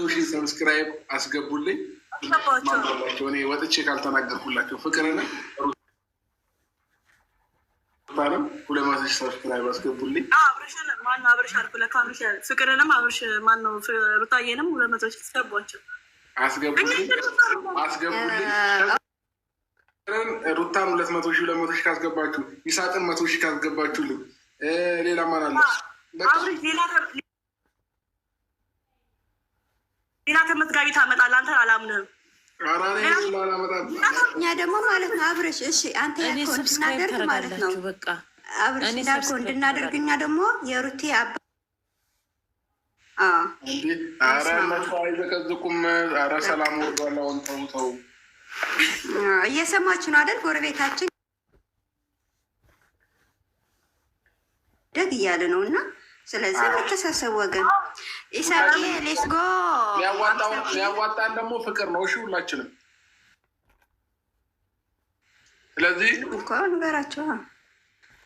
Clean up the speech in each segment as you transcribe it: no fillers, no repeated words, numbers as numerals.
ሺህ subscribe አስገቡልኝ። አስገባቸው። እኔ ወጥቼ ካልተናገርኩላቸው ፍቅርንም ሩታንም 200,000 subscribe አስገቡልኝ። አብርሽን ማነው? አብርሽ አልኩ ለካ አብርሽ ፍቅርንም አብርሽ ማነው? ሩታዬንም 200,000 አስገቧቸው። አስገቡልኝ፣ አስገቡልኝ። ፍቅርን ሩታን 200,000 200,000 ካስገባችሁ፣ ይሳቅን 100,000 ካስገባችሁልኝ፣ ሌላ ማን አለ? በቃ። አብርሽ ሌላ ተመዝጋቢ ታመጣለህ። አንተን አላምንህም። ኧረ እኔ ሌላ አላመጣም። እኛ ደግሞ ማለት ነው አብርሽ፣ እሺ አንተ እኔ ያልከው subscribe እንድናደርግ ማለት ነው። ታደርጋላችሁ። በቃ አብርሽ እኔ እንዳልከው subscribe እንድናደርግ እኛ ደግሞ የሩቴ አባ እንዴ ኧረ እነሱ አይዘቀዝቁም። ኧረ ሰላም ወርዷል። አሁን ተው ተው። እየሰማችሁ ነው አይደል? ጎረቤታችን ደግ እያለ ነው እና ስለዚህ መተሳሰብ ወገን። ኢሳቄ let's go። የሚያዋጣን ደግሞ ፍቅር ነው። እሺ ሁላችንም። ስለዚህ እኮ ንገራቸው።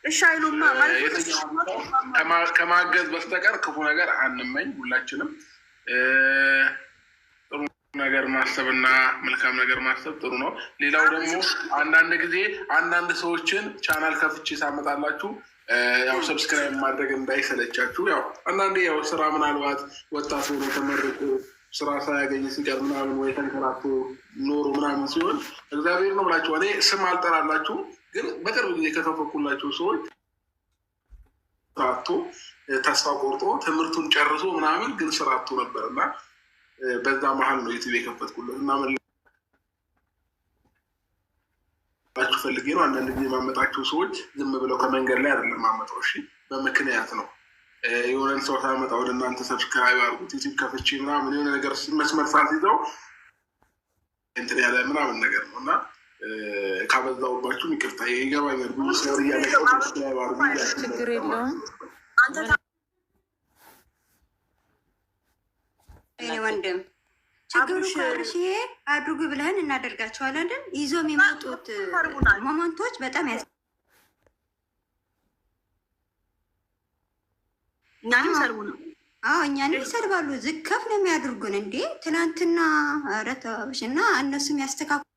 እሺ አይሉማ ማለት የትኛውም ሰው ከማገዝ በስተቀር ክፉ ነገር አንመኝ። ሁላችንም ጥሩ ነገር ማሰብና መልካም ነገር ማሰብ ጥሩ ነው። ሌላው ደግሞ አንዳንድ ጊዜ አንዳንድ ሰዎችን ቻናል ከፍቼ ሳመጣላችሁ ያው subscribe ማድረግ እንዳይሰለቻችሁ። ያው አንዳንዴ ያው ስራ ምናልባት ወጣት ሆኖ ተመርቆ ስራ ሳያገኝ ሲቀር ምናምን ወይ ተንከራቶ ኖሮ ምናምን ሲሆን እግዚአብሔር ነው ብላችሁ እኔ ስም አልጠራላችሁም፣ ግን በቅርብ ጊዜ ከከፈኩላቸው ሰዎች ስራ አጥቶ ተስፋ ቆርጦ ትምህርቱን ጨርሶ ምናምን ግን ስራ አጥቶ ነበር እና በዛ መሀል ነው ዩቲዩብ የከፈትኩለት እና ምን ላችሁ ፈልጌ ነው። አንዳንድ ጊዜ የማመጣቸው ሰዎች ዝም ብለው ከመንገድ ላይ አይደለም ማመጣው፣ እሺ፣ በምክንያት ነው። የሆነን ሰው ሳመጣ ወደ እናንተ subscribe አድርጉት ዩቲዩብ ከፍቼ ምናምን የሆነ ነገር መስመር ሳልይዘው እንትን ያለ ምናምን ነገር ነው እና ካበዛውባችሁም ይቅርታ፣ ይገባኛል። ብዙ ሰው እያለቀው subscribe አድርጉ እያልኩ ችግር ነበር። የለውም። አንተ የኔ ወንድም ችግሩ አብርሽ- አብርሽዬ አድርጉ ብለህን እናደርጋቸዋለን። አይደል? ይዞ የሚመጡት moment ኦች በጣም ያስ እኛንም ሰርቡ ነው። አዎ እኛንም ይሰድባሉ። ዝከፍ ነው የሚያደርጉን። እንዴ ትናንትና ኧረ ተው አብርሽ እና እነሱም ያስተካክሉ።